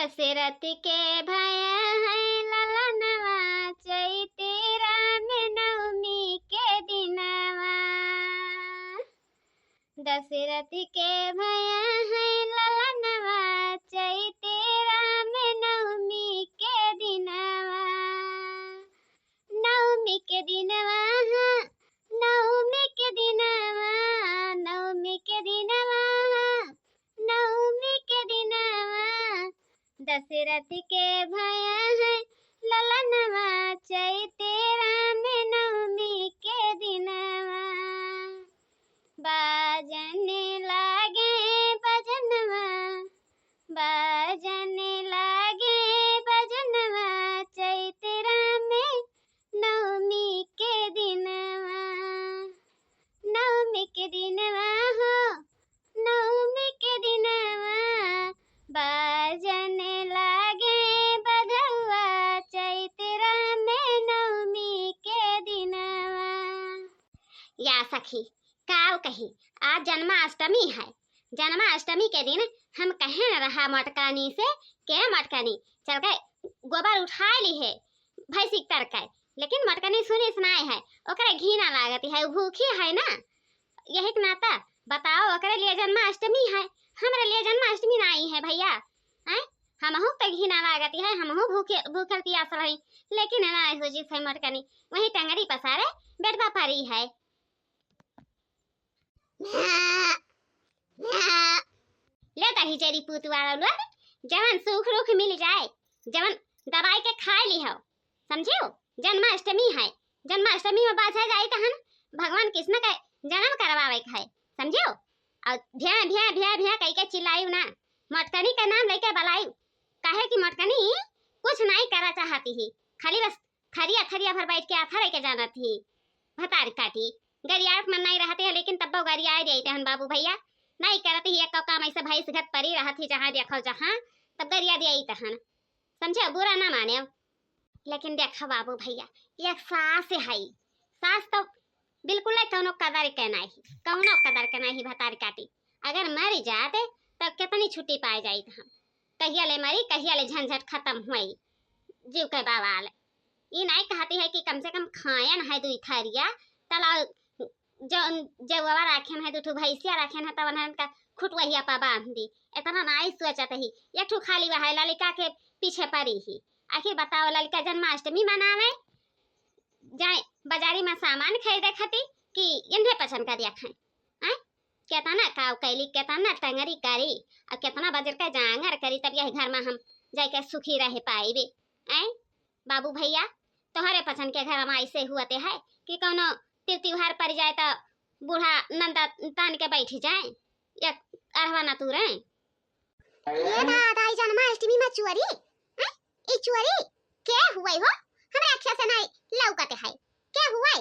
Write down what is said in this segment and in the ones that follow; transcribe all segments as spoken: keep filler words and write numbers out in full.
दशरथ के भय है ललनवा, चैती राम नवमी के दिनवा। दशरथ के भय है ललनवा, चैती राम नवमी के दिनवा। नवमी के दिनवा, हाँ, नवमी के दिनवा, नवमी के दिनवा, हाँ, नवमी के दिनवा। दशरथ के भय है ललनवा, चैती राम नवमी के दिनवा। बाजन लागे बजनवा, बाजन लागे बजनवा, चैत राम नवमी के दिनवा। नवमी के दिनवा हो, नवमी के दिनवा, बाजन लागे बधवा, चैत राम नवमी के दिनवा। या सखी, काव कही, आज जन्माष्टमी है। जन्माष्टमी के दिन हम कहे न रहा मटकानी से, के मटकानी, चल के गोबर उठाए ली है भैंसी के तर के, लेकिन मटकानी सुनिस नाय है, ओकरे घिना लागत है, भूखी है ना, यही के नाता बताओ, ओकरे लिए जन्माष्टमी है, हमरे लिए जन्माष्टमी नाई है भैया। हैं, हमहू तो घिना लागत है, हमहू भूखे, भूखल पियासल है, लेकिन ना सोची से मटकानी वही टंगरी पसारे बेटवा परी है। ले तही चेरी पूत वाला लोग, जवन सूख रूख मिल जाए, जवन दबाई के खाए ली हो, समझियो? जन्माष्टमी है, जन्माष्टमी में बाझा जाई तहन भगवान कृष्ण के जन्म करवावे के है, समझियो? और भ्या भ्या भ्या भ्या कह के चिल्लायु ना, मटकनी के नाम लेके बलायु, काहे कि मटकनी कुछ नहीं करा चाहती ही, खाली बस थरिया थरिया भर बैठ के आथा रह के जानत ही। भतारी काटी, गरियात मन नहीं रहते हैं, लेकिन तब्बो गरियाए देते हन बाबू भैया। नहीं करत ही एक काम, ऐसे भैंस घत परी रहत ही जहाँ देखो जहाँ, तब गरिया दिया ही तहन। समझे, बुरा ना माने। लेकिन देखो बाबू भैया, एक सास है, सास तो बिल्कुल नहीं, कौनो कदर के नहीं, कौनो कदर के नहीं भतारी काटी। अगर मर जाते तो कितनी छुट्टी पाए जाई हम। कहिया ले मरी, कहिया ले झंझट खत्म हुई, जीव के बवाल। ई नाई कहती है कि कम से कम खायन है दुई थरिया, तला जौन जौवा राखेन है, दू ठो भैंसिया राखेन है, तवन है उनका खुटवहिया पा बांध दी। इतना नाई सोचत ही, एक ठो खाली वह है, ललिका के पीछे पड़ी ही। आखिर बताओ, ललिका जन्माष्टमी मनावे जाए बाजारी में सामान खरीदे खातिर कि इन्हें पसंद कर दिया खाए? हैं? केतना काव कैली, केतना टंगरी करी, और केतना बजर का जांगर करी, तब यही घर में हम जाके सुखी रह पाइबे। हैं? बाबू भैया, तोहरे पसंद के घर में ऐसे हुअते है कि कौनो तिर त्योहार पड़ जाए तो बूढ़ा नंदा तान के बैठ जाए, एक अरहवा ना तूरे। ये दादा, ई जन्माष्टमी में चोरी? हैं? ई चोरी के हुए हो? हमरा अखिया से नहीं लौकते है। के हुए?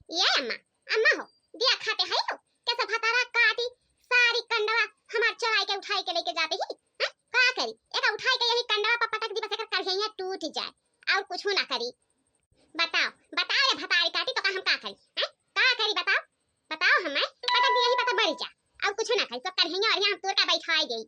ये अम्मा, अम्मा हो, दिया खाते है हो? कैसे भतारा काटी सारी कंडवा हमार चोराई के उठाई के लेके जाते ही? हैं? का करी? एका उठाई के यही कंडवा पर पटक दी, बस एकर कढ़ैया टूट जाए, और कुछ ना करी। बताओ, बताओ रे भतारी काटी, तो का हम का करी? हैं? का करी बताओ? बताओ हमें, पटक दी यही पता मर जा, और कुछ ना करी, तो कढ़ैया और हम तोड़ के बैठाई गई।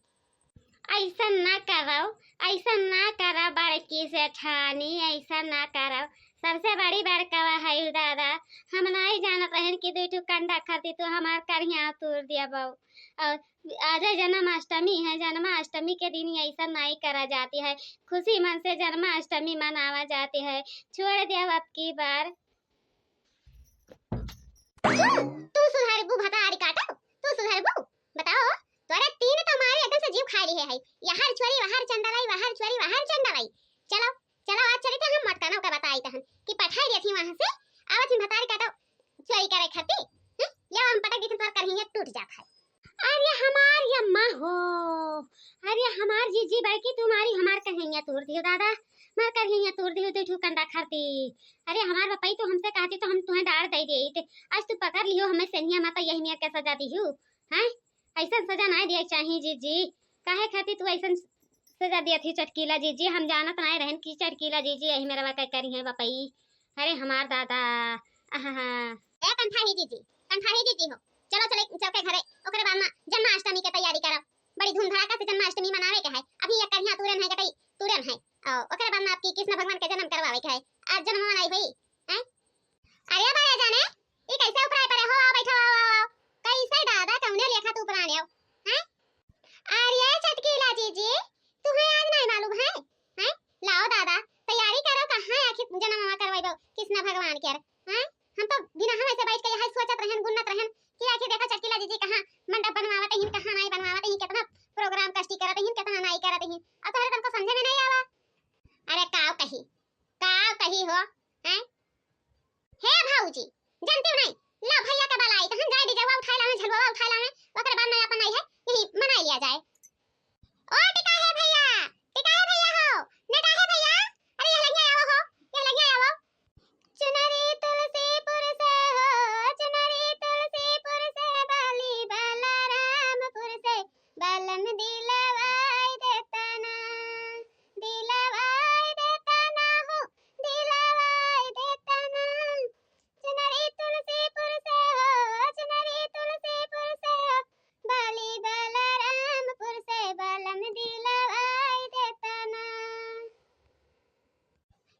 ऐसा ना करो, ऐसा ना करो बड़की सेठानी, ऐसा ना करो। सबसे बड़ी बड़कवा है दादा, हम नहीं जानत रहन कि दू ठो कंडा खातिर तू हमार कढ़िया तोड़ दिया बाऊ। और आज जन्माष्टमी है, जन्माष्टमी के दिन ऐसा नहीं करा जाती है, खुशी मन से जन्माष्टमी मनावा जाती है। छोड़ दिया अब की बार। तू, तू सुधरबू भतारी काटो, तू सुधरबू? बताओ, तोरे तीन तो मारे एकदम से जीव खा लिए है। यहर चोरी, वहर चंडलाई, वहर चोरी, वहर चंडलाई। चलो, चलो, आज चली थे हम मटकाना का बताई तहन कि पठाई दिया थी वहां से, आवत ही भतारी काटो चोरी करे खाती। हैं? ले हम पटक दी थी, तोर करहिया टूट जात है। अरे हमार ये अम्मा हो, अरे हमार जीजी बड़की तुम्हारी हमार करहिया तोड़ दियो दादा, हमार करहिया तोड़ दियो दू ठो कंडा खाती। अरे हमार बपई तो हमसे कहती तो हम तुम्हें डांट दे देत। आज तू पकड़ लियो हमें सेनिया माता यही मेर के सजा दियो। हैं? ऐसा सजा नहीं दिया चाहिए जीजी। काहे खातिर तू ऐसा सजा दिया थी चटकीला जीजी? हम जानत नहीं रहन कि चटकीला जीजी यही मेरा वाका करी है बपई। अरे हमार दादा, आहा। ए कंठाही जीजी, कंठाही जीजी हो, चलो चले चल के घरे, ओकरे बाद में जन्माष्टमी के तैयारी करब। बड़ी धूम धड़ाका से जन्माष्टमी मनावे के है। अभी ये करिया तूरे नहीं कटाई, ओकरे बाद में आपकी कृष्ण भगवान के जन्म करवावे के है। आज जन्म मनाई होई, हैं? अरे बाया जाने, ई कैसे उपराए परे हो? आओ बैठो, आओ, आओ, आओ। कैसे दादा, कौने लेखा तू उपराने हो, हैं? अरे चटकीला जीजी, तुहे आज नहीं मालूम है, हैं? लाओ दादा, तैयारी करो, कहाँ आखिर जन्म मनावा करवाइबो कृष्ण भगवान के, हैं? हम तो बिना हम ऐसे बैठ के यहाँ सोचत रहन, गुन्नत रहन कि आखिर देखा चटकीला जीजी कहाँ मंडप बनवावत हीन, कहाँ नाई बनवावत हीन, कितना प्रोग्राम कष्टी करत हीन, कितना नाई करत हीन। अब तोहरे तनको समझे में नहीं आवा। अरे काव कही, काव कही हो, हैं? हे भौजी, जानती हो नहीं, ला भैया के बलाई, तहन जाए डीजेवा उठाए लावे, झलुआ उठाए लावे, ओकरे बाद में अपन आई है, यही मनाई लिया जाए। ओ टिका है भैया, टिका है भैया हो, नेटा है भैया, अरे ये लगिया आवो हो, ये लगिया आवो। चुनरी तुलसीपुर से हो, चुनरी तुलसीपुर से, बाली बलरामपुर से, बलम दिलवाई देता ना, दिलवाई देता ना हो, दिलवाई देता ना। चुनरी तुलसीपुर से हो, चुनरी तुलसीपुर से हो, बाली बलरामपुर से, बलम दिलवाई देता ना।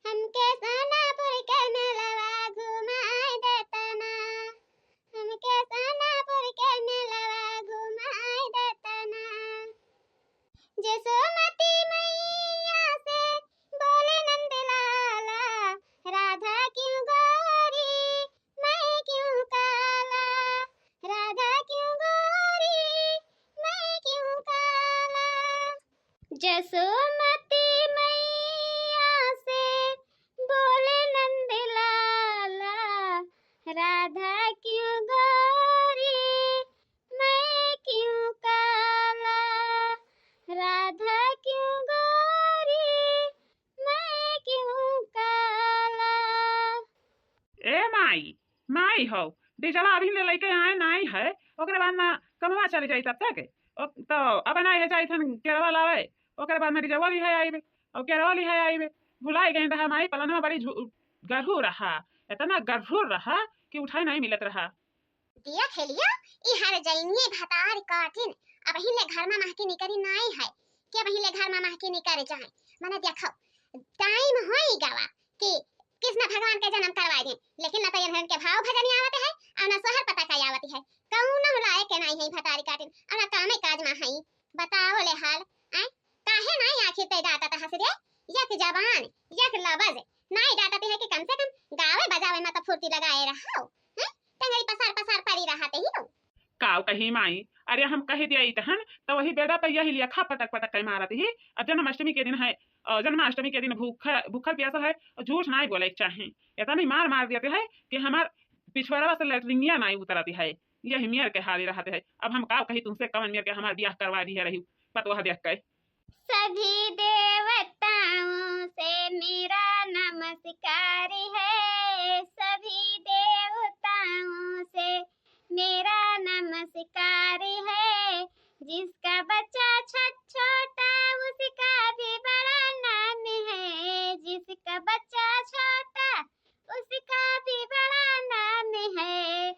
हमके सोनापुर के मेलवा घुमाई देता ना, हमके सोनापुर के मेलवा घुमाई देता ना। जसोमती मैया से बोले नंद लाला, राधा क्यों गोरी, मैं क्यों काला, राधा क्यों गोरी, मैं क्यों काला। जसोमती मैया से बोले नंद लाला, राधा क्यों गोरी, मैं क्यों काला, राधा क्यों गोरी, मैं क्यों काला। ए माई, माई हो, डीजवा अभी ले लेके आए नाई है, ओकरे बाद में कमवा चली जाई तब तक। ओ, तो अब नाई है जाई थन केरवा लावे, ओकरे बाद में डीजवा लिहे आईबे, और केरवा लिहे आईबे। भुलाई गई रहा माई, पलनवा बड़ी झू-, गरहू रहा, इतना गरहू रहा कि उठाए नहीं मिलत रहा। दिया खेलिया, ई हर जइनिये भतार काटिन, अबहिन ले घर मा महकी निकरी नाई है, कि अबहिन ले घर मा महकी निकरी जाए। मने देखो, टाइम होई गवा कि कृष्ण भगवान के जन्म करवाए दें, लेकिन न तो इन्हन के भाव भजन आवत है, और न सोहर पता का आवत है। कौनो लायक के नाई है भतारी काटिन, और न कामे काज मा है। बताओ ले हाल, आय? काहे नाई आखिर ते डांटत हस रे? एक जबान, एक लबज नाई डांटत है कि कम से कम गावे बजावे मा तो फुर्ती लगाए रहो, हैं? टंगरी पसार पसार पड़ी रहत ही हो। काव कही माई, अरे हम कह दिया इतहन, तो वही बेड़ा पे यही लेखा पटक पटक के मारत ही। अब जन्माष्टमी के दिन है, अ, जन्माष्टमी के दिन भूख, भूखल प्यासा है, और झूठ नाई बोले के चाही। इतना मार मार देते है कि हमार पिछवाड़ा से लैट्रिनिया नाई उतरती है। यही मेर के हाल रहत है। अब हम काव कही तुमसे, कवन मेर के हमार ब्याह करवा दिहे रही, पतोह देख के। सभी देवताओं से मेरा नमस्कार है, सभी देवताओं से मेरा नमस्कार है। जिसका बच्चा छ-, छोटा, उसका भी बड़ा नाम है, जिसका बच्चा छोटा, उसका भी बड़ा नाम है।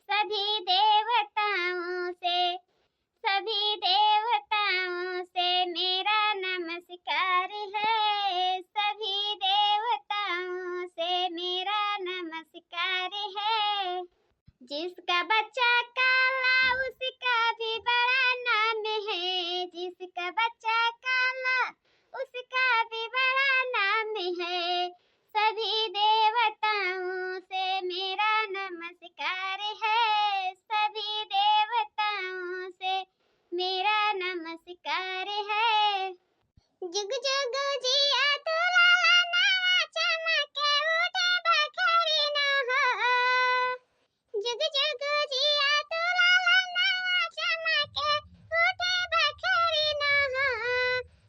सभी देवताओं से, सभी देवताओं से मेरा नमस्कार है, सभी देवताओं से मेरा नमस्कार है। जिसका बच्चा काला, उसका भी बड़ा नाम है, जिसका बच्चा काला, उसका भी बड़ा नाम है। सभी देवताओं से मेरा नमस्कार है, सभी देवताओं से मेरा नमस्कार है। जुग जुग जिया तू लाला नवा, चमके उठे बखरी न हो। जुग जुग जिया तू लाला नवा, चमके उठे बखरी न हो।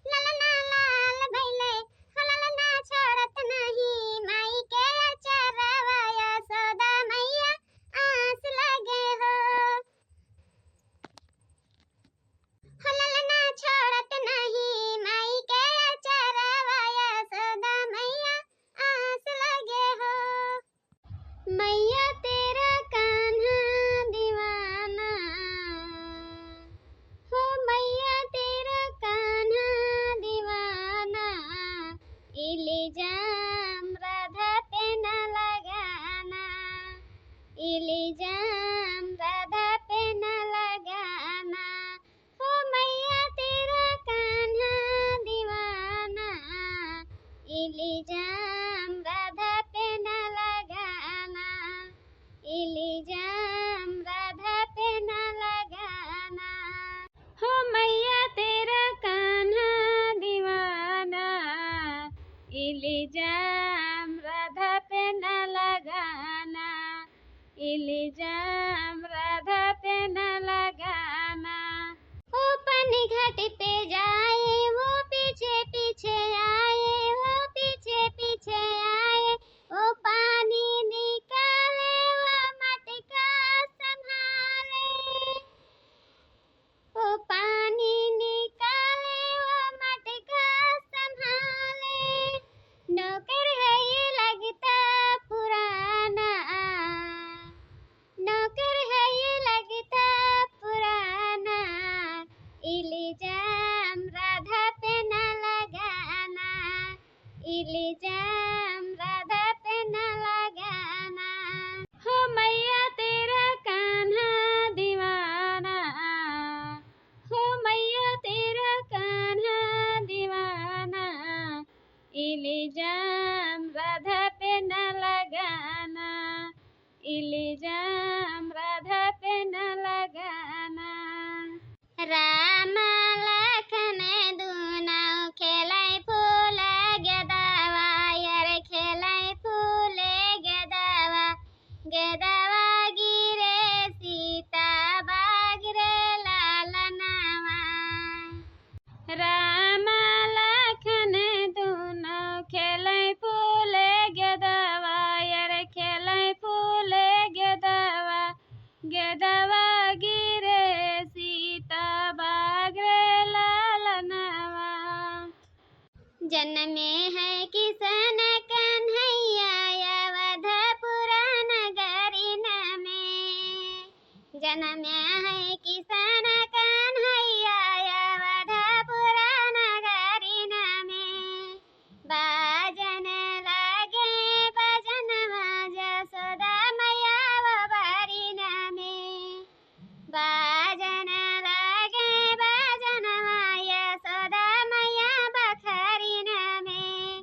ललना लाल भइले हो, ललना छोड़त नहीं माई के अचरवा, यशोदा मैया आस लगे हो। हो ललना छोड़त नहीं माई के अचरवा, घाट पे जाए, वो पीछे पीछे आए, वो पीछे पीछे आए, वो पानी निकाले, वो मटका संभाले। वो पानी निकाले, वो मटका संभाले, नौकर है ये लगता पुराना, नौकर है ये लगता पुराना, इल्जाम राधा पे न लगाना, इल्जाम राधा पे न लगाना। हो मैया तेरा कान्हा दीवाना, हो मैया तेरा कान्हा दीवाना, इल्जाम राधा पे न लगाना, इल्जाम राधा पे न लगाना। राम लखन दूनौ खेलै फूल गेदवा, यार खेलै फूल गेदवा, गेदवा गिरे सीता बाग रे लालनवा। राम लखन दूनौ खेलै फूल गेदवा, यार खेलै फूल गेदवा, गेदवा गिरे सीता बाग रे लालनवा। जनमे है किसन कन्हैया अवधपुर नगरिन में, जनमे है किसन कन्हैया अवधपुर नगरिन में, बाजन लागे बजनवा जसोदा मैया वो बारिन में। बाजन लागे बजनवा यशोदा मैया बखरिन में।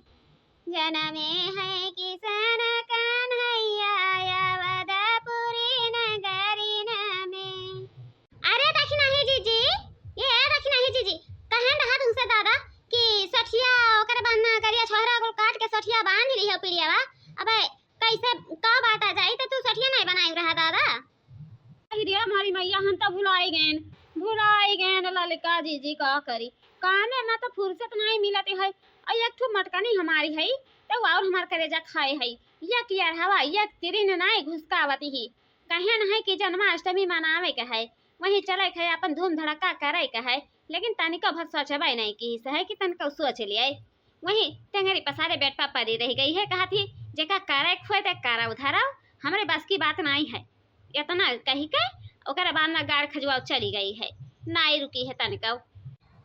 जनमे है किसन कन्हैया अवधपुरी नगरिन में। अरे दखिनाही जीजी, ये दखिनाही जीजी, कहन रहा तुमसे दादा कि सठिया ओकरे बाद में करिया छोहरा कुल काट के सठिया बांध लिहो पिड़ियावा। अबे कैसे का बाटा जाई, तो तू सठिया नहीं बनाई रहा दादा। अरे हमारी मैया, हम तो भुलाई गएन, भुलाई गएन ललिका जीजी, का करी, कामे में तो फुर्सत नहीं मिलत है। और एक ठो मटकनी हमारी है, तो और हमार करेजा खाए है। एक यार हवा, एक तिरिन नहीं घुसकावती ही। कहे नहीं कि जन्माष्टमी मनावे के है, वहीं चले के है, अपन धूम धड़का करे के है, लेकिन तनिको भर सोचबे नहीं की है कि तनिको सोच लिया। वहीं टेंगरी पसारे बेड पर परी रह गई है, कहा थी, "जेका करे खोए ते करा उधारा, हमरे बस की बात नहीं है।" इतना कही के ओकरे बाद में गाड़ खजुआव चली गई है, नाई रुकी है तनिको।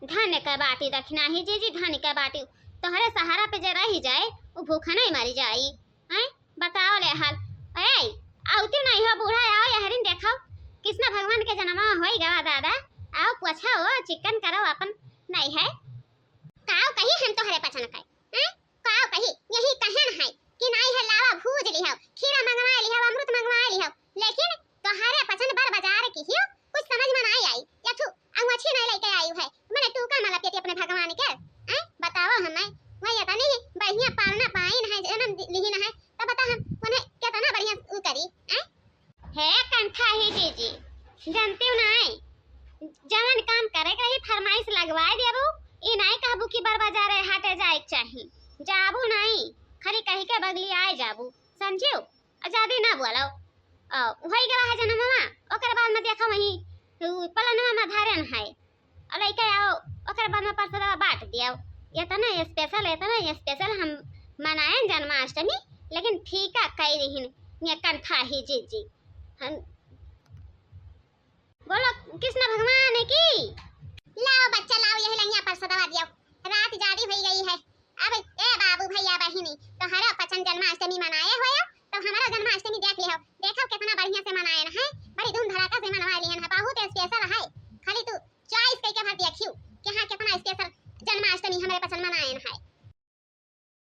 धन्य का बाटी दखिनाही जीजी, धन्य का बाटी, तोहरे सहारा पे जे रही जाए, वो भूखा नहीं मरी जाई। हैं? बताओ ले हाल। ए, आवती नहीं हो बूढ़ा, आओ यहरिन देखो, कृष्ण भगवान के जन्म होई गवा दादा, आओ पोछो, चिकन करो अपन, नहीं है। काव कही हम तोहरे पचन के, हैं? काव कही, यही कहन है कि नाई है लावा भूज लिहव, खीरा मंगवा लिहव, अमृत मंगवा लिहव, लेकिन तोहरे पचन बर बाजार की हियो, कुछ समझ में नाई आई। या तू अंगोछी नाई लेके आई है, मैंने तू का मला पेटी अपने भगवान के, हैं? बताओ हमें, वही इतनी बढ़िया पालना पाइन है, जन्म दि-, लिहिन है, तब बता हम उन्हें कितना बढ़िया उ करी, हैं? हे कंठा ही जीजी, जानती हूँ नाई, जवन काम करे के रही फरमाइश लगवाए देबू, ई नाई कहबू कि बर बाजारे हाटे जाए के चाही, जाबू नाई, खाली कही के बगली आए जाबू, समझियो? आ जादे ना बोलो, आ, होई गवा है जन्मवा, ओकर बाद में देखो वहीं, उ पलनवा में धरन है, और लइके आओ, ओकर बाद में परसदवा बांट दियो। इतना special, इतना special हम मनाएन जन्माष्टमी, लेकिन फीका कई रहीन, ये कंठा ही जीजी। हम बोलो कृष्ण भगवान की। लाओ बच्चा, लाओ, यही लंगिया परसदवा दियो, रात जादी होई गई है। अब ए बाबू, भैया, बहिनी, तोहरा पचन जन्माष्टमी मनाए होयो, तो हमारा जन्माष्टमी देख